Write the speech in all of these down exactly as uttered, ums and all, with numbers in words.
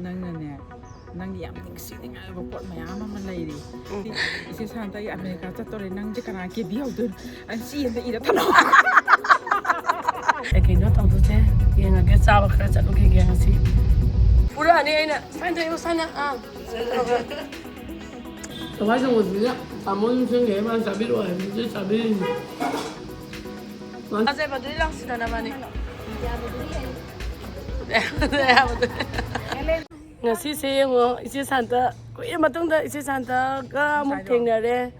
ꯅꯪꯅꯅꯦ, ꯅꯪꯒꯤ ꯌꯥꯝ ꯅꯤꯡꯁꯤꯡꯅꯤꯡꯉꯥꯏ ꯑꯣꯏꯕ ꯄꯣꯠ ꯃꯌꯥꯝ ꯑꯃ ꯂꯩꯔꯤ꯫ ꯏꯆꯦ ꯁꯥꯟꯇ, ꯑꯩ ꯑꯃꯦꯔꯤꯀꯥ ꯆꯠꯇꯣꯔꯦ, ꯅꯪꯁꯦ ꯀꯅꯥ ꯀꯦꯕꯤꯍꯧꯗꯣꯏꯅꯣ? ꯑꯩ ꯆꯦ ꯑꯃꯗ ꯏꯔ ꯊꯝꯃꯣ꯫ ꯑꯩ ꯀꯩꯅꯣ ꯇꯧꯗꯣꯏꯁꯦ, ꯌꯦꯡꯉꯒꯦ, ꯆꯥꯕ ꯈꯔ ꯆꯠꯂꯨꯈꯤꯒꯦ ꯉꯁꯤ꯫ ꯄꯨꯔꯛꯑꯅꯤ ꯑꯩꯅ꯫ ꯁꯨꯃꯥꯏꯅ ꯇꯧ, ꯁꯨꯃꯥꯏꯅ, ꯑꯥ꯫ ꯀꯃꯥꯏꯅ ꯇꯧꯕꯁꯤꯗ ꯇꯥꯃꯣ ꯅꯤꯡꯁꯤꯡꯉꯦ, ꯃꯥꯅ ꯆꯥꯕꯤꯔꯛꯑꯣ ꯍꯥꯏꯕꯗꯨꯗ ꯆꯥꯕꯤꯔꯤꯅꯤ꯫ ꯐꯖꯩꯕꯗꯨꯗꯤ ꯂꯥꯛꯁꯤꯗꯅ ꯃꯥꯅꯤ꯫ ꯉꯁꯤꯁꯦ ꯌꯦꯡꯉꯣ, ꯏꯆꯦ ꯁꯥꯟꯇ, ꯀꯨꯏꯔ ꯃꯇꯨꯡꯗ ꯏꯆꯦ ꯁꯥꯟꯇꯒ ꯑꯃꯨꯛ ꯊꯦꯡꯅꯔꯦ꯫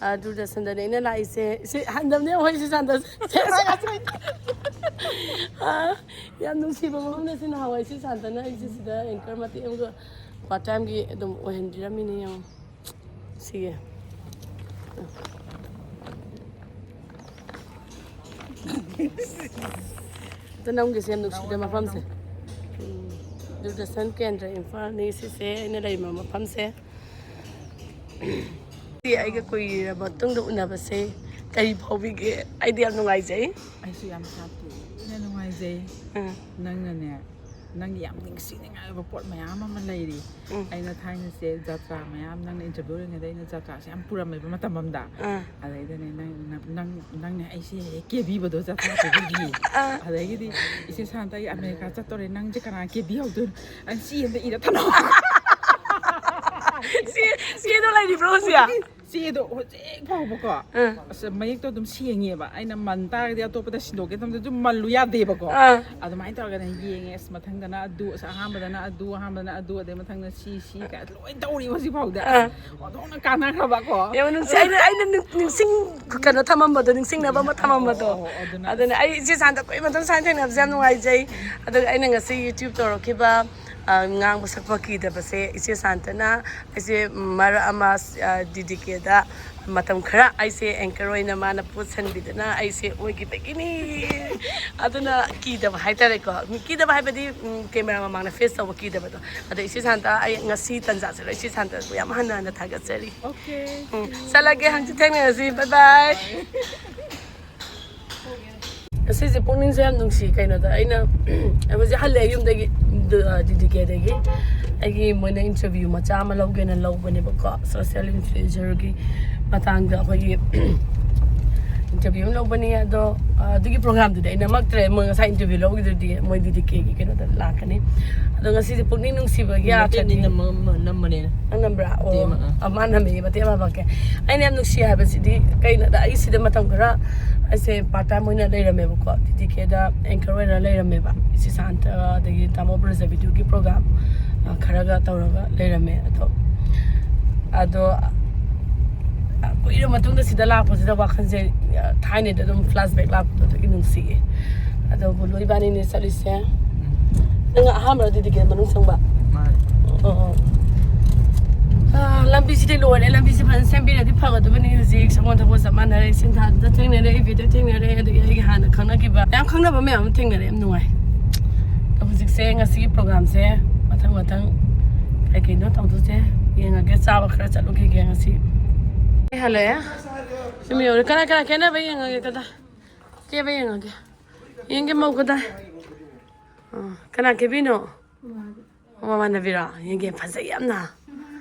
ꯑ, ꯗꯨꯔꯗꯔꯁꯟꯗꯅꯦ ꯑꯩꯅ ꯂꯥꯛꯏꯁꯦ꯫ ꯏꯆꯦ, ꯍꯟꯗꯕꯅꯦ, ꯍꯣꯏ, ꯏꯆꯦ ꯁꯥꯟꯇ꯫ ꯑ, ꯌꯥꯝ ꯅꯨꯡꯁꯤꯕ ꯃꯐꯝꯗ ꯁꯤ ꯅꯍꯥꯟꯋꯥꯏ ꯏꯆꯦ ꯁꯥꯟꯇꯅ ꯑꯩꯁꯦ ꯁꯤꯗ ꯑꯦꯡꯀꯔ ꯃꯇꯦꯛ ꯑꯃꯒ ꯄꯥꯔꯠ ꯇꯥꯏꯝꯒꯤ ꯑꯗꯨꯝ ꯑꯣꯏꯍꯟꯕꯤꯔꯝꯃꯤꯅꯦ, ꯌꯦꯡꯉꯣ꯫ ꯁꯤꯒꯤ꯫ ꯑꯝꯇ ꯅꯝꯒꯦꯁꯦ, ꯌꯥꯝ ꯅꯨꯡꯁꯤꯗ ꯃꯐꯝꯁꯦ꯫ ꯎꯝ, ꯗꯨꯔꯗꯔꯁꯟ ꯀꯦꯟꯗ꯭ꯔ ꯏꯝꯐꯥꯜꯅꯤ ꯁꯤꯁꯦ, ꯑꯩꯅ ꯂꯩꯔꯤꯕ ꯃꯐꯝꯁꯦ꯫ ꯑꯩꯒ ꯀꯨꯏꯔꯕ ꯃꯇꯨꯡꯗ ꯎꯅꯕꯁꯦ ꯀꯔꯤ ꯐꯥꯎꯕꯤꯒꯦ? ꯑꯩꯗꯤ ꯌꯥꯝ ꯅꯨꯡꯉꯥꯏꯖꯩ꯫ ꯑꯩꯁꯨ ꯌꯥꯝ ꯊꯤꯅ ꯅꯨꯡꯉꯥꯏꯖꯩ꯫ ꯎꯝ꯫ ꯅꯪꯅꯅꯦ, ꯅꯪꯒꯤ ꯌꯥꯝ ꯅꯤꯡꯁꯤꯡꯅꯤꯡꯉꯥꯏ ꯑꯣꯏꯕ ꯄꯣꯠ ꯃꯌꯥꯝ ꯑꯃ ꯂꯩꯔꯤ꯫ ꯎꯝ꯫ ꯑꯩꯅ ꯊꯥꯏꯅꯁꯦ ꯖꯇ꯭ꯔꯥ ꯃꯌꯥꯝ, ꯅꯪꯅ ꯏꯟꯇꯔꯚꯤꯌꯨ ꯑꯣꯏꯔꯤꯉꯩꯗ ꯑꯩꯅ ꯖꯇ꯭ꯔꯥꯁꯦ ꯌꯥꯝ ꯄꯨꯔꯝꯃꯦꯕ ꯃꯇꯝ ꯑꯃꯗ꯫ ꯑꯥ꯫ ꯑꯗꯩꯗꯅꯦ ꯅꯪ, ꯅꯪ, ꯅꯪ, ꯅꯪꯅꯦ ꯑꯩꯁꯦ ꯍꯦꯛ ꯀꯦꯕꯤꯕꯗꯣ ꯖꯇ꯭ꯔꯥ ꯄꯨꯕꯤꯒꯤ꯫ ꯑꯥ꯫ ꯑꯗꯒꯤꯗꯤ, "ꯏꯆꯦ ꯁꯥꯟꯇ, ꯑꯩ ꯑꯃꯦꯔꯤꯀꯥ ꯆꯠꯇꯣꯔꯦ, ꯅꯪꯁꯦ ꯀꯅꯥ ꯀꯦꯕꯤꯍꯧꯗꯣꯏꯅꯣ? ꯑꯩ ꯆꯦ ꯑꯝꯗ ꯏꯔ ꯊꯝꯃꯣ"꯫ ꯆꯦ, ꯆꯦꯗꯣ ꯂꯩꯔꯤꯕ꯭ꯔꯣ ꯍꯧꯖꯤꯛ? ꯆꯦꯗꯣ ꯍꯧꯖꯤꯛ ꯐꯥꯎꯕꯀꯣ꯫ ꯑꯥ꯫ ꯑꯁ, ꯃꯌꯦꯛꯇꯣ ꯑꯗꯨꯝ ꯁꯦꯡꯉꯦꯕ꯫ ꯑꯩꯅ ꯃꯟ ꯇꯥꯔꯒꯗꯤ ꯑꯇꯣꯞꯄꯗ ꯁꯤꯟꯗꯣꯛꯀꯦ ꯇꯧꯕꯗ ꯑꯗꯨꯝ ꯃꯜꯂꯨ ꯌꯥꯗꯦꯕꯀꯣ꯫ ꯑꯥ꯫ ꯑꯗꯨꯃꯥꯏꯅ ꯇꯧꯔꯒꯅꯦ ꯌꯦꯡꯉꯦ꯫ ꯑꯁ, ꯃꯊꯪꯗꯅ ꯑꯗꯨ, ꯑꯁ, ꯑꯍꯥꯟꯕꯗꯅ ꯑꯗꯨ, ꯑꯍꯥꯟꯕꯗꯅ ꯑꯗꯨ, ꯑꯗꯩ ꯃꯊꯪꯗ ꯁꯤ, ꯁꯤ ꯀꯥꯏꯅ ꯂꯣꯏ ꯇꯧꯔꯤꯕ ꯍꯧꯖꯤꯛ ꯐꯥꯎꯗ꯫ ꯑꯥ꯫ ꯑꯁ, ꯑꯣꯟꯊꯣꯛꯅ ꯀꯥꯟꯅꯈ꯭ꯔꯕꯀꯣ꯫ ꯌꯥꯝ ꯅꯨꯡꯁꯤ꯫ ꯑꯩꯅ, ꯑꯩꯅ ꯅꯤꯡ-, ꯅꯤꯡꯁꯤꯡ-, ꯀꯩꯅꯣ ꯊꯝꯃꯝꯕꯗꯣ, ꯅꯤꯡꯁꯤꯡꯅꯕ ꯑꯃ ꯊꯝꯃꯝꯕꯗꯣ꯫ ꯑꯣ, ꯑꯣ, ꯑꯗꯨꯅ ꯑꯗꯨꯅ ꯑꯁ꯫ ꯑꯩ ꯏꯆꯦ ꯁꯥꯟꯇ ꯀꯨꯏꯔ ꯃꯇꯨꯡ ꯁꯨꯃꯥꯏꯅ ꯊꯦꯡꯅꯕꯁꯦ ꯌꯥꯝ ꯅꯨꯡꯉꯥꯏꯖꯩ꯫ ꯑꯗꯨꯒ ꯑꯩꯅ ꯉꯁꯤ YouTube ꯇꯧꯔꯛꯈꯤꯕ, ꯑ, ꯉꯥꯡꯕ ꯁꯛꯄ ꯀꯤꯗꯕꯁꯦ ꯏꯆꯦ ꯁꯥꯟꯇꯅ ꯑꯩꯁꯦ ꯃꯔꯛ ꯑꯃ, ꯑ, ꯗꯤ ꯗꯤ ꯀꯦꯗ ꯃꯇꯝ ꯈꯔ ꯑꯩꯁꯦ ꯑꯦꯡꯀꯔ ꯑꯣꯏꯅ ꯃꯥꯅ ꯄꯨꯁꯟꯕꯤꯗꯅ ꯑꯩꯁꯦ ꯑꯣꯏꯈꯤꯕꯒꯤꯅꯤ꯫ ꯑꯗꯨꯅ ꯀꯤꯗꯕ ꯍꯥꯏꯇꯥꯔꯦꯀꯣ꯫ ꯀꯤꯗꯕ ꯍꯥꯏꯕꯗꯤ, ꯎꯝ, ꯀꯦꯃꯦꯔꯥ ꯃꯃꯥꯡꯗ ꯐꯦꯁ ꯇꯧꯕ ꯀꯤꯗꯕꯗꯣ꯫ ꯑꯗꯣ ꯏꯆꯦ ꯁꯥꯟꯇ, ꯑꯩ ꯉꯁꯤ ꯇꯟꯖꯥꯁꯤꯗ ꯏꯆꯦ ꯁꯥꯟꯇꯕꯨ ꯌꯥꯝ ꯍꯟꯅ ꯍꯟꯅ ꯊꯥꯒꯠꯆꯔꯤ꯫ ꯑꯣꯀꯦ꯫ ꯎꯝ, ꯆꯠꯂꯒꯦ, ꯍꯪꯆꯤꯠ ꯊꯦꯡꯅꯔꯁꯤ꯫ ꯕꯥꯏ ꯕꯥꯏ꯫ ꯉꯁꯤꯁꯦ ꯄꯨꯛꯅꯤꯡꯁꯦ ꯌꯥꯝ ꯅꯨꯡꯁꯤ꯫ ꯀꯩꯅꯣꯗ ꯑꯩꯅ, ꯑꯩ ꯍꯧꯖꯤꯛ ꯍꯜꯂꯛꯑꯦ ꯌꯨꯝꯗꯒꯤ꯫ ꯗꯤ ꯗꯤ ꯀꯦꯗꯒꯤ ꯑꯩꯒꯤ ꯃꯣꯏꯅ ꯏꯟꯇꯔꯚꯤꯌꯨ ꯃꯆꯥ ꯑꯃ ꯂꯧꯒꯦꯅ ꯂꯧꯕꯅꯦꯕꯀꯣ, ꯁꯣꯁꯤꯌꯦꯜ ꯏꯟꯐ꯭ꯂꯨꯌꯦꯟꯁꯔꯒꯤ ꯃꯇꯥꯡꯗ ꯑꯩꯈꯣꯏꯒꯤ ꯏꯟꯇꯔꯚꯤꯌꯨ ꯑꯃ ꯂꯧꯕꯅꯤ꯫ ꯑꯗꯣ ꯑ, ꯑꯗꯨꯒꯤ ꯄ꯭ꯔꯣꯒ꯭ꯔꯥꯝꯗꯨꯗꯤ ꯑꯩ ꯅꯝꯃꯛꯇ꯭ꯔꯦ꯫ ꯃꯣꯏ ꯉꯁꯥꯏ ꯏꯟꯇꯔꯚꯤꯌꯨ ꯂꯧꯈꯤꯗꯨꯗꯤ ꯃꯣꯏ ꯗꯤ ꯗꯤ ꯀꯦꯒꯤ ꯀꯩꯅꯣꯗ ꯂꯥꯛꯀꯅꯤ꯫ ꯑꯗꯣ ꯉꯁꯤꯁꯦ ꯄꯨꯛꯅꯤꯡ ꯅꯨꯡꯁꯤꯕꯒꯤ ꯃꯇꯦꯛꯅꯤ ꯑꯥꯔꯊꯅꯤ꯫ ꯅꯝꯃ- ꯅꯝꯕꯅꯦꯅ꯫ ꯅꯪ ꯅꯝꯕ꯭ꯔꯥ? ꯑꯣ, ꯃꯇꯦꯛ ꯑꯃ, ꯑꯥ꯫ ꯑ, ꯃꯥ ꯅꯝꯃꯛꯑꯦ, ꯃꯇꯦꯛ ꯑꯃ ꯍꯥꯏꯔꯛꯀꯦ꯫ ꯑꯩꯅ ꯌꯥꯝ ꯅꯨꯡꯁꯤ ꯍꯥꯏꯕꯁꯤꯗꯤ ꯀꯩꯅꯣꯗ, ꯑꯩ ꯁꯤꯗ ꯃꯇꯝ ꯈꯔ ꯑꯩꯁꯦ ꯄꯥꯔꯠ ꯇꯥꯏꯝ ꯑꯣꯏꯅ ꯂꯩꯔꯝꯃꯦꯕꯀꯣ, ꯗꯤ ꯗꯤ ꯀꯦꯗ ꯑꯦꯡꯀꯔ ꯑꯣꯏꯅ ꯂꯩꯔꯝꯃꯦꯕ꯫ ꯁꯤꯁꯥꯟꯇ ꯑꯗꯒꯤ ꯇꯥꯃꯣ ꯕ꯭ꯔꯖꯕꯤꯗꯨꯒꯤ ꯄ꯭ꯔꯣꯒ꯭ꯔꯥꯝ, ꯑ, ꯈꯔꯒ ꯇꯧꯔꯒ ꯂꯩꯔꯝꯃꯦ꯫ ꯑꯗꯣ, ꯑꯗꯣ, ꯑ, ꯀꯨꯏꯔ ꯃꯇꯨꯡꯗ ꯁꯤꯗ ꯂꯥꯛꯄꯁꯤꯗ ꯋꯥꯈꯜꯁꯦ, ꯑ, ꯊꯥꯏꯅꯩꯗ ꯑꯗꯨꯝ ꯐ꯭ꯂꯥꯁ ꯕꯦꯛ ꯂꯥꯛꯄꯗꯣ ꯑꯗꯨꯒꯤ ꯅꯨꯡꯁꯤꯌꯦ꯫ ꯑꯗꯣ ꯕꯨꯂꯨ ꯏꯕꯥꯅꯤꯅꯦ ꯆꯠꯂꯤꯁꯦ꯫ ꯅꯪ ꯑꯍꯥꯟꯕꯔꯣ ꯗꯤ ꯗꯤ ꯀꯦ ꯃꯅꯨꯡ ꯆꯪꯕ? ꯃꯥꯅꯦ꯫ ꯑꯣ, ꯑꯣ꯫ ꯑꯥ, ꯂꯝꯕꯤꯁꯤꯗꯤ ꯂꯣꯏꯔꯦ꯫ ꯂꯝꯕꯤꯁꯦ ꯐꯖꯅ ꯁꯦꯝꯕꯤꯔꯗꯤ ꯐꯒꯗꯕꯅꯤ꯫ ꯍꯧꯖꯤꯛ ꯁꯒꯣꯜ ꯊꯧꯕ ꯆꯞ ꯃꯥꯟꯅꯔꯦ꯫ ꯁꯤꯟꯊꯥꯗꯨꯗ ꯊꯦꯡꯅꯔꯦ, ꯏꯕꯤꯗ ꯊꯦꯡꯅꯔꯦ, ꯑꯗꯒꯤ ꯑꯩꯒꯤ ꯍꯥꯟꯅ ꯈꯪꯅꯈꯤꯕ ꯌꯥꯝ ꯈꯪꯅꯕ ꯃꯌꯥꯝ ꯑꯃ ꯊꯦꯡꯅꯔꯦ꯫ ꯌꯥꯝ ꯅꯨꯡꯉꯥꯏ꯫ ꯑꯗꯣ ꯍꯧꯖꯤꯛꯁꯦ ꯉꯁꯤꯒꯤ ꯄ꯭ꯔꯣꯒ꯭ꯔꯥꯝꯁꯦ ꯃꯊꯪ ꯃꯊꯪ ꯀꯩ ꯀꯩꯅꯣ ꯇꯧꯗꯣꯏꯁꯦ ꯌꯦꯡꯉꯒꯦ꯫ ꯆꯥꯕ ꯈꯔ ꯆꯠꯂꯨꯈꯤꯒꯦ ꯉꯁꯤ꯫ ꯑꯩ ꯍꯜꯂꯛꯑꯦ꯫ ꯁꯤ ꯃꯤ ꯌꯧꯔꯦ꯫ ꯀꯅꯥ ꯀꯅꯥ ꯈꯦꯠꯅꯕ ꯌꯦꯡꯉꯒꯦ꯫ ꯀꯗꯥ ꯀꯦꯕ ꯌꯦꯡꯉꯒꯦ꯫ ꯌꯦꯡꯒꯦ ꯃꯧ ꯀꯗꯥꯏ? ꯑꯥ, ꯀꯅꯥ ꯀꯦꯕꯤꯅꯣ? ꯃꯃꯥꯟꯅꯕꯤꯔꯣ? ꯌꯦꯡꯒꯦ꯫ ꯐꯖꯩ ꯌꯥꯝꯅ꯫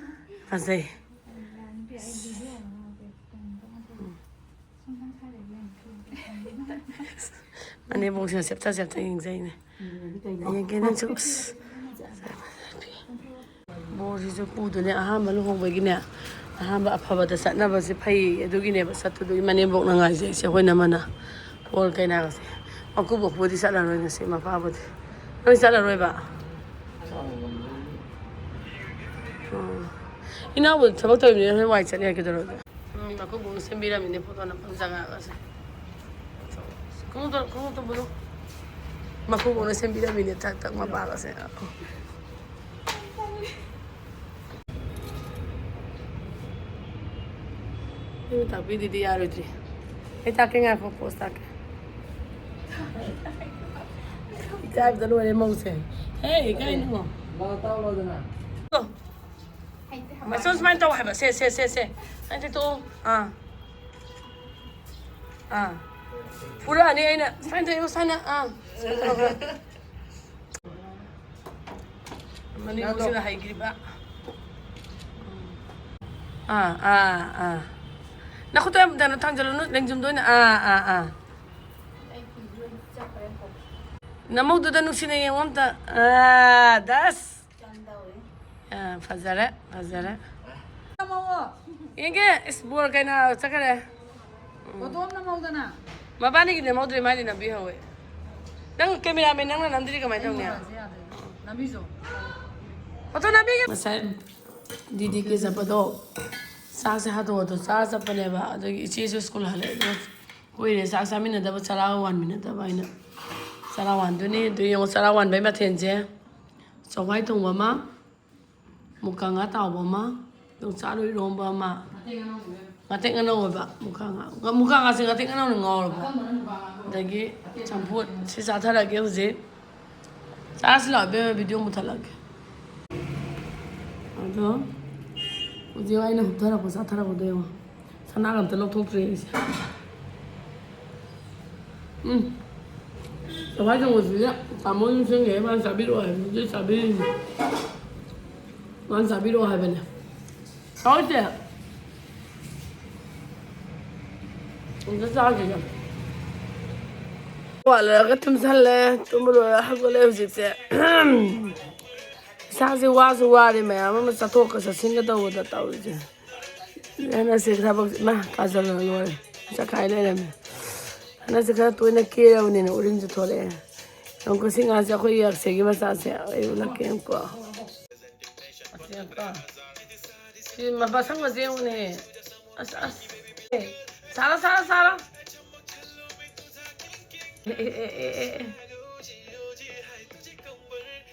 ꯐꯖꯩ꯫ ꯎꯝ꯫ ꯑꯅꯦꯝꯕꯣꯛꯁꯤꯅ ꯆꯦꯞꯇ ꯆꯦꯞꯇ ꯌꯦꯡꯖꯩꯅꯦ꯫ ꯌꯦꯡꯒꯦ ꯅꯪꯁꯨ꯫ ꯑꯁ꯫ ꯕꯣꯔꯁꯤꯁꯨ ꯄꯨꯗꯨꯅꯦ ꯑꯍꯥꯟꯕ ꯂꯨꯍꯣꯡꯕꯒꯤꯅꯦ꯫ ꯑꯍꯥꯟꯕ ꯑꯐꯕꯗ ꯆꯠꯅꯕꯁꯦ ꯐꯩ꯫ ꯑꯗꯨꯒꯤꯅꯦꯕ ꯆꯠꯇꯨꯗꯨꯒꯤ ꯃꯅꯦꯝꯕꯣꯛꯅ ꯉꯥꯏꯖꯩꯁꯦ ꯑꯩꯈꯣꯏ ꯅꯃꯅ꯫ ꯕꯣꯔ ꯀꯩꯅꯥꯒꯁꯦ꯫ ꯃꯀꯨꯕꯣꯛꯄꯨꯗꯤ ꯆꯠꯂꯔꯣꯏ ꯉꯁꯤ, ꯃꯄꯥꯕꯨꯗꯤ꯫ ꯅꯣꯏ ꯆꯠꯂꯔꯣꯏꯕ? ꯎꯝ꯫ ꯏꯅꯥꯎꯕꯨ ꯊꯕꯛ ꯇꯧꯔꯤꯕꯅꯤꯅ ꯍꯣꯔꯦꯟ ꯋꯥꯏ ꯆꯠꯅꯤ ꯍꯥꯏꯔꯛꯀꯗꯧꯔꯒꯦ꯫ ꯎꯝ, ꯃꯀꯨꯕꯣꯛꯅ ꯁꯦꯝꯕꯤꯔꯝꯃꯤꯅꯦ ꯐꯣꯇꯣ ꯅꯝꯐꯝ ꯖꯒꯥꯒꯁꯦ꯫ ꯈꯣꯡꯎꯞꯇꯣ, ꯈꯣꯡꯎꯞꯇꯣ ꯄꯨꯔꯣ꯫ ꯃꯀꯨꯕꯣꯛꯅ ꯁꯦꯝꯕꯤꯔꯝꯃꯤꯅꯦ ꯊꯛ ꯊꯛ ꯃꯄꯥꯒꯁꯦ꯫ ꯑꯩꯅ ꯇꯥꯛꯄꯤꯗꯗꯤ ꯌꯥꯔꯣꯏꯗ꯭ꯔꯤ꯫ ꯑꯩ ꯇꯥꯛꯀꯦ, ꯉꯥꯏꯈꯣ, ꯄꯣꯁ ꯇꯥꯛꯀꯦ꯫ ꯏꯀꯥꯏꯕꯗ ꯂꯣꯏꯔꯦ ꯃꯧꯁꯦ꯫ ꯍꯦ, ꯏꯀꯥꯏꯅꯨ꯫ ꯂꯥꯎ, ꯇꯥꯎ ꯂꯥꯎꯗꯅ꯫ ꯃꯆꯜ ꯁꯨꯃꯥꯏꯅ ꯇꯧ ꯍꯥꯏꯕ꯫ ꯁꯦ, ꯁꯦ, ꯁꯦ, ꯁꯦ꯫ ꯁꯨꯃꯥꯏꯅ ꯇꯧ꯫ ꯑꯥ꯫ ꯑꯥ꯫ ꯐꯨꯔꯛꯑꯅꯤ ꯑꯩꯅ꯫ ꯁꯨꯃꯥꯏꯅ ꯇꯧ, ꯁꯨꯃꯥꯏꯅ꯫ ꯑꯥ꯫ ꯁꯨꯃꯥꯏꯅ ꯇꯧꯔꯒ꯫ ꯃꯅꯤꯡꯁꯤꯗ ꯍꯩꯈ꯭ꯔꯤꯕ꯫ ꯑꯥ, ꯑꯥ, ꯑꯥ꯫ ꯅꯈꯨꯠꯇ ꯌꯥꯝ ꯀꯩꯅꯣ ꯊꯥꯡꯖꯜꯂꯨꯅꯨ, ꯂꯦꯡꯖꯨꯝꯗ ꯑꯣꯏꯅ꯫ ꯑꯥ, ꯑꯥ, ꯑꯥ꯫ ꯅꯃꯧꯗꯨꯗ ꯅꯨꯡꯁꯤꯅ ꯌꯦꯡꯉꯣ ꯑꯝꯇ꯫ ꯑꯥ, ꯗꯁ꯫ ꯑꯥ, ꯐꯖꯔꯦ, ꯐꯖꯔꯦ꯫ ꯌꯦꯡꯒꯦ, ꯏꯁ, ꯕꯣꯔ ꯀꯩꯅꯥ ꯆꯠꯈ꯭ꯔꯦ꯫ ꯐꯣꯇꯣ ꯑꯃ ꯅꯝꯍꯧꯗꯅ꯫ ꯃꯕꯥꯅꯤꯒꯤ ꯅꯝꯍꯧꯗ꯭ꯔꯦ, ꯃꯥꯗꯤ ꯅꯝꯕꯤꯍꯧꯋꯦ꯫ ꯅꯪ ꯀꯦꯃꯦꯔꯥꯃꯦꯟ ꯅꯪꯅ ꯅꯝꯗ꯭ꯔꯤ ꯀꯃꯥꯏꯅ ꯇꯧꯅꯤ? ꯑꯩ ꯃꯣꯕꯥꯏꯜꯁꯦ ꯌꯥꯗ꯭ꯔꯦ꯫ ꯅꯝꯕꯤꯁꯣ꯫ ꯐꯣꯇꯣ ꯅꯝꯕꯤꯒꯦ꯫ ꯉꯁꯥꯏ ꯗꯤ ꯗꯤ ꯀꯦ ꯆꯠꯄꯗꯣ ꯆꯥꯛꯁꯦ ꯍꯥꯊꯨ ꯍꯥꯊꯨ ꯆꯥꯔ ꯆꯠꯄꯅꯦꯕ꯫ ꯑꯗꯒꯤ ꯏꯆꯦꯁꯨ ꯁ꯭ꯀꯨꯜ ꯍꯜꯂꯛꯑꯦ꯫ ꯑꯗꯣ ꯀꯨꯏꯔꯦ ꯆꯥꯛ ꯆꯥꯃꯤꯟꯅꯗꯕ, ꯆꯔꯥ ꯋꯥꯟꯃꯤꯟꯅꯗꯕ ꯍꯥꯏꯅ꯫ ꯆꯔꯥ ꯋꯥꯟꯗꯣꯏꯅꯤ꯫ ꯑꯗꯨ ꯌꯦꯡꯉꯣ, ꯆꯔꯥ ꯋꯥꯟꯕꯩ ꯃꯊꯦꯜꯁꯦ ꯆꯧꯋꯥꯏ ꯊꯣꯡꯕ ꯑꯃ, ꯃꯨꯀꯥ ꯉꯥ ꯇꯥꯎꯕ ꯑꯃ, ꯌꯣꯡꯆꯥꯛ ꯑꯂꯨ ꯏꯔꯣꯝꯕ ꯑꯃ꯫ ꯉꯥꯇꯦꯛ ꯉꯥꯅꯧ ꯑꯣꯏꯕ ꯃꯨꯀꯥ ꯉꯥ꯫ ꯃꯨꯀꯥ ꯉꯥꯁꯦ ꯉꯥꯇꯦꯛ ꯉꯥꯅꯧꯅ ꯉꯥꯎꯔꯕꯣ? ꯑꯗꯒꯤ ꯆꯝꯐꯨꯠ꯫ ꯁꯤ ꯆꯥꯊꯔꯒꯦ ꯍꯧꯖꯤꯛ꯫ ꯆꯥꯔꯁꯤ ꯂꯥꯛꯑꯣ ꯏꯕꯦꯝꯃ, ꯚꯤꯗꯤꯑꯣ ꯃꯨꯊꯠꯂꯛꯀꯦ꯫ ꯑꯗꯣ ꯍꯧꯖꯤꯛ ꯑꯩꯅ ꯍꯨꯞꯊꯔꯛꯄ, ꯆꯥꯊꯔꯛꯄꯗꯣ ꯌꯦꯡꯉꯣ꯫ ꯁꯅꯥꯒ ꯑꯝꯇ ꯂꯧꯊꯣꯛꯇ꯭ꯔꯤ ꯑꯩꯁꯦ꯫ ꯎꯝ꯫ ꯆꯥꯛꯋꯥꯏ ꯊꯣꯡꯕꯁꯤꯗ ꯇꯥꯃꯣ ꯅꯤꯡꯁꯤꯡꯉꯦ, ꯃꯥꯅ ꯆꯥꯕꯤꯔꯛꯑꯣ ꯍꯥꯏꯕꯗꯨꯗꯤ ꯆꯥꯕꯤꯔꯤꯅꯤ꯫ ꯃꯥꯅ ꯆꯥꯕꯤꯔꯛꯑꯣ ꯍꯥꯏꯕꯅꯦ꯫ ꯍꯥꯎꯇꯦ꯫ ꯑꯝꯇ ꯆꯥꯈꯤꯒꯦ꯫ ꯋꯥꯠꯂꯒ ꯇꯨꯝꯁꯜꯂꯦ꯫ ꯇꯨꯝꯕ ꯂꯣꯏꯔ ꯍꯧꯒꯠꯂꯦ ꯍꯧꯖꯤꯛꯁꯦ꯫ ꯏꯁꯥꯁꯦ ꯋꯥꯁꯨ ꯋꯥꯔꯦ, ꯃꯌꯥꯝ ꯑꯃ ꯆꯠꯊꯣꯛꯀ ꯆꯠꯁꯤꯟꯒ ꯇꯧꯕꯗ ꯇꯧꯔꯤꯁꯦ꯫ ꯍꯟꯗꯛꯁꯦ ꯊꯕꯛ, ꯏꯃꯥ, ꯀꯥꯖꯜꯅ ꯂꯣꯏꯔꯦ꯫ ꯆꯈꯥꯏ ꯂꯩꯔꯝꯃꯦ꯫ ꯍꯟꯗꯛꯁꯦ ꯈꯔ ꯇꯣꯏꯅ ꯀꯦꯔꯕꯅꯤꯅ ꯎꯔꯤꯡꯁꯨ ꯊꯣꯛꯂꯛꯑꯦ꯫ ꯌꯦꯡꯉꯨꯀꯣ, ꯁꯤ ꯉꯥꯁꯦ ꯑꯩꯈꯣꯏ ꯌꯥꯛꯁꯦꯒꯤ ꯃꯆꯥꯁꯦ꯫ ꯑꯩ ꯎꯠꯂꯛꯀꯦ, ꯌꯦꯡꯉꯨꯀꯣ꯫ ꯑꯁꯤ ꯌꯦꯡꯉꯨꯀꯣ꯫ ꯁꯤ ꯃ-, ꯃꯁꯪ ꯃꯁꯦ ꯌꯦꯡꯉꯨꯅꯦ꯫ ꯑꯁ, ꯑꯁ꯫ ꯑꯦ, ꯁꯥꯔꯣ, ꯁꯥꯔꯣ, ꯁꯥꯔꯣ꯫ ꯑꯦ, ꯑꯦ, ꯑꯦ, ꯑꯦ, ꯑꯦ꯫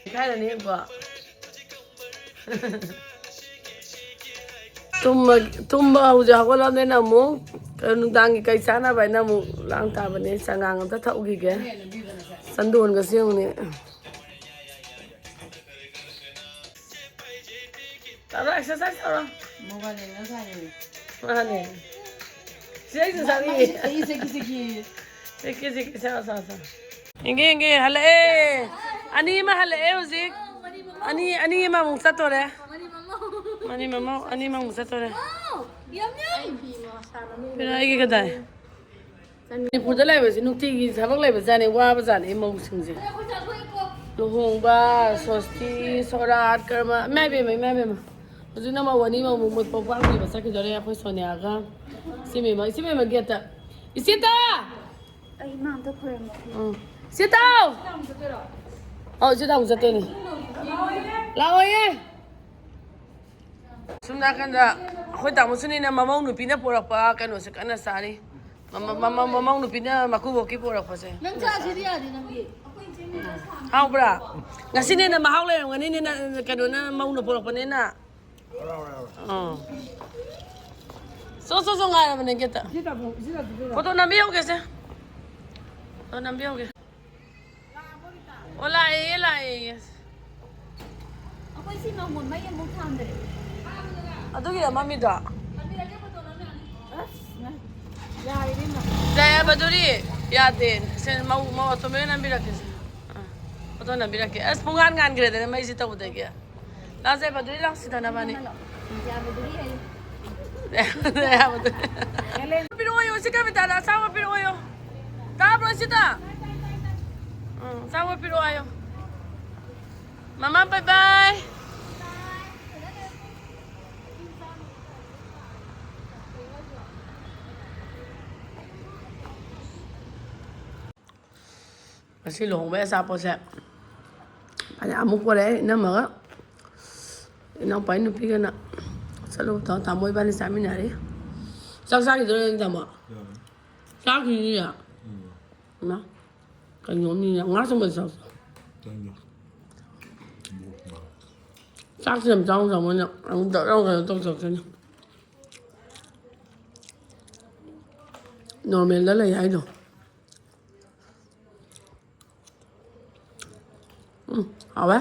ꯏꯀꯥꯏꯔꯅꯤ, ꯌꯦꯡꯉꯨꯀꯣ꯫ ꯇꯨꯝꯕ, ꯇꯨꯝꯕ ꯍꯧꯖꯤꯛ ꯍꯧꯒꯠꯂꯕꯅꯤꯅ ꯑꯃꯨꯛ ꯅꯨꯡꯗꯥꯡꯒꯤ ꯀꯩ ꯆꯥꯅꯕ ꯍꯥꯏꯅ ꯑꯃꯨꯛ ꯂꯥꯡ ꯇꯥꯕꯅꯦ꯫ ꯆꯉꯥꯡ ꯑꯝꯇ ꯊꯛꯎꯈꯤꯒꯦ꯫ ꯆꯟꯗꯣꯟꯒ ꯁꯦꯝꯉꯨꯅꯦ꯫ ꯇꯧꯔꯣ, ꯑꯦꯛꯁꯔꯁꯥꯏꯁ ꯇꯧꯔꯣ꯫ ꯃꯣꯕꯥꯏꯜ ꯌꯦꯡꯉ ꯁꯥꯟꯅꯩ꯫ ꯃꯥꯅꯦ꯫ ꯁꯤ ꯑꯩꯁꯨ ꯆꯥꯅꯤꯡꯉꯤ꯫ ꯑꯩ ꯆꯦꯛꯀꯤ ꯆꯦꯛꯀꯤ꯫ ꯆꯦꯛꯀꯤ ꯆꯦꯛꯀꯤ, ꯁꯥ, ꯁꯥ, ꯁꯥ꯫ ꯌꯦꯡꯒꯦ, ꯌꯦꯡꯒꯦ, ꯍꯜꯂꯛꯑꯦ꯫ ꯑꯅꯤ ꯑꯃ ꯍꯜꯂꯛꯑꯦ ꯍꯧꯖꯤꯛ꯫ ꯑꯅꯤ, ꯑꯅꯤ ꯑꯃꯃꯨꯛ ꯆꯠꯇꯣꯔꯦ꯫ ꯃꯅꯤ ꯃꯃꯧ, ꯑꯅꯤ ꯑꯃꯃꯨꯛ ꯆꯠꯇꯣꯔꯦ꯫ ꯄꯤꯔꯣ, ꯑꯩꯒꯤ ꯀꯗꯥꯏ? ꯃꯅꯤꯄꯨꯔꯗ ꯂꯩꯕꯁꯤ ꯅꯨꯡꯇꯤꯒꯤ ꯊꯕꯛ ꯂꯩꯕꯖꯥꯠꯅꯤ, ꯋꯥꯕꯖꯥꯠꯅꯤ ꯃꯧꯁꯤꯡꯁꯦ꯫ ꯂꯨꯍꯣꯡꯕ, ꯁꯣꯁꯇꯤ, ꯁꯣꯔꯥꯠ, ꯀꯔꯃ, ꯏꯃꯥ ꯏꯕꯦꯝꯃ, ꯏꯃꯥ ꯏꯕꯦꯝꯃ꯫ ꯍꯧꯖꯤꯛꯅ ꯃꯧ ꯑꯅꯤ ꯑꯃꯃꯨꯛ ꯃꯣꯏ ꯄꯣꯛꯄꯥꯛ ꯄꯤꯕ ꯆꯠꯈꯤꯗꯣꯔꯦ ꯑꯩꯈꯣꯏ ꯁꯣꯅꯤꯌꯥꯒ꯫ ꯏꯆꯦ ꯃꯦꯝꯃ, ꯏꯆꯦ ꯃꯦꯝꯃ ꯒꯦꯠꯇ꯫ ꯏꯆꯦꯇ! ꯑꯩ ꯏꯃꯥ ꯑꯝꯇ ꯈꯣꯏꯔꯝꯃꯣ꯫ ꯎꯝ꯫ ꯏꯆꯦꯇ! ꯑꯧ, ꯏꯆꯦꯇ ꯑꯃꯨꯛ ꯆꯠꯇꯣꯏꯅꯦ꯫ ꯂꯥꯛꯑꯣꯌꯦ꯫ ꯁꯨꯝ ꯅꯥꯀꯟꯗ ꯑꯩꯈꯣꯏ ꯇꯥꯃꯣ ꯁꯨꯅꯤꯅ ꯃꯃꯧ ꯅꯨꯄꯤꯅ ꯄꯣꯔꯛꯄ ꯀꯩꯅꯣꯁꯦ ꯀꯟꯅ ꯆꯥꯔꯤ꯫ ꯃꯃ-, ꯃꯃ-, ꯃꯃꯧ ꯅꯨꯄꯤꯅ ꯃꯀꯨꯕꯣꯛꯀꯤ ꯄꯣꯔꯛꯄꯁꯦ꯫ ꯅꯪ ꯆꯥꯁꯤꯗꯤ ꯌꯥꯗꯦ ꯅꯪꯗꯤ꯫ ꯍꯥꯎꯕ꯭ꯔꯥ? ꯉꯁꯤꯅꯦꯅ ꯃꯍꯥꯎ ꯂꯩꯔꯝꯒꯅꯤꯅꯦ, ꯅ-, ꯀꯩꯅꯣꯅ ꯃꯧꯅ ꯄꯣꯔꯛꯄꯅꯤꯅ꯫ ꯑꯥ꯫ ꯆꯣ, ꯆꯣ, ꯆꯣ, ꯉꯥꯏꯔꯕꯅꯦ ꯒꯦꯠꯇ꯫ ꯐꯣꯇꯣ ꯅꯝꯕꯤꯍꯧꯒꯦꯁꯦ꯫ ꯐꯣꯇꯣ ꯅꯝꯕꯤꯍꯧꯒꯦ꯫ ꯑꯣ, ꯂꯥꯛꯑꯦꯌꯦ, ꯂꯥꯛꯑꯦꯌꯦ꯫ ꯑꯩꯈꯣꯏ ꯁꯤ ꯅꯣꯡꯃ ꯃꯩ ꯑꯃꯨꯛ ꯊꯥꯟꯗ꯭ꯔꯦ꯫ ꯑꯗꯨꯒꯤꯔ ꯃꯝꯃꯤꯗꯣ? ꯑꯁ, ꯌꯥꯔꯦ ꯏꯕꯦꯝꯃ꯫ ꯌꯥꯏ, ꯃꯗꯨꯔꯤ꯫ ꯌꯥꯗꯦ꯫ ꯁꯦ, ꯃꯧ, ꯃꯧ ꯑꯇꯣꯝꯕꯤꯅ ꯅꯝꯕꯤꯔꯛꯀꯦꯁꯦ꯫ ꯑꯥ, ꯐꯣꯇꯣ ꯅꯝꯕꯤꯔꯛꯀꯦ꯫ ꯑꯁ, ꯄꯨꯡꯉꯥꯟ ꯉꯥꯟꯈ꯭ꯔꯦꯗꯅ ꯃꯩꯁꯤ ꯇꯧꯕꯗꯒꯤ꯫ ꯂꯥꯛꯑꯣꯁꯦ, ꯃꯗꯨꯔꯤ, ꯂꯥꯛꯑꯣ ꯁꯤꯗ ꯅꯕꯥꯅꯤ꯫ ꯌꯥꯕꯗꯨꯔꯤ ꯍꯥꯏꯌꯨ꯫ ꯌꯥꯕꯗꯨꯔꯤ꯫ ꯄꯤꯔꯛꯑꯣꯌꯣ, ꯁꯤ ꯀꯕꯤꯇꯥꯗ ꯑꯆꯥꯄꯣꯠ ꯄꯤꯔꯛꯑꯣꯌꯣ꯫ ꯇꯥꯕ꯭ꯔꯣ, ꯁꯤꯗ? ꯎꯝ, ꯑꯆꯥꯄꯣꯠ ꯄꯤꯔꯛꯑꯣ ꯍꯥꯏꯌꯣ꯫ ꯃꯃꯥ, bye bye꯫ ꯉꯁꯤ ꯂꯨꯍꯣꯡꯕꯩ ꯑꯆꯥꯄꯣꯠꯁꯦ ꯐꯅꯌꯥꯝ ꯑꯃꯨꯛ ꯄꯣꯔꯛꯑꯦ, ꯏꯅꯝꯃꯒ ꯏꯅꯥꯎꯄꯥꯒꯤ ꯅꯨꯄꯤꯒꯅ ꯆꯠꯂꯨꯕꯗꯣ ꯇꯥꯃꯣ ꯏꯕꯥꯅꯤ ꯆꯥꯃꯤꯟꯅꯔꯤ꯫ ꯆꯥꯛ ꯆꯥꯈꯤꯗꯣꯏꯔꯣ ꯅꯪ, ꯇꯥꯃꯣ? ꯌꯥꯔꯦ꯫ ꯆꯥꯈꯤꯅꯤꯌꯦ? ꯎꯝ꯫ ꯏꯃꯥ, ꯀꯩꯅꯣꯝꯅꯤꯅꯦ, ꯉꯥ ꯆꯥꯃꯁ ꯆꯥꯎꯁꯦ꯫ ꯆꯥꯅꯤꯡꯉꯦ꯫ ꯆꯥꯛꯁꯦ ꯌꯥꯝ ꯆꯥꯎ ꯆꯥꯎ ꯃꯣꯏꯅ ꯑꯃꯨꯛ ꯗꯛ ꯂꯥꯎ ꯀꯩꯅꯣ ꯇꯧꯊꯣꯛꯀꯅꯤ꯫ ꯅꯣꯔꯃꯦꯜꯗ ꯂꯩ ꯍꯥꯏꯗꯣ꯫ ꯎꯝ, ꯍꯥꯎꯋꯦ꯫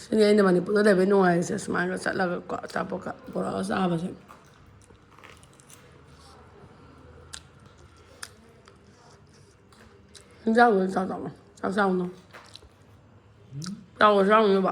ꯁꯤꯅꯤ ꯑꯩꯅ ꯃꯅꯤꯄꯨꯔꯗ ꯂꯩꯕꯩ ꯅꯨꯡꯉꯥꯏꯔꯤꯁꯦ, ꯁꯨꯃꯥꯏꯅ ꯆꯠꯂꯒꯀꯣ, ꯑꯆꯥꯄꯣꯠꯀ ꯄꯨꯔꯛꯑꯒ ꯆꯥꯕꯁꯦ꯫ ꯍꯤꯟꯖꯥꯡꯗꯣ ꯆꯥꯎ ꯆꯥꯎꯅ, ꯆꯥꯛ ꯆꯥꯎꯅ꯫ ꯆꯥꯎꯕꯁꯨ ꯌꯥꯎꯅꯦꯕ꯫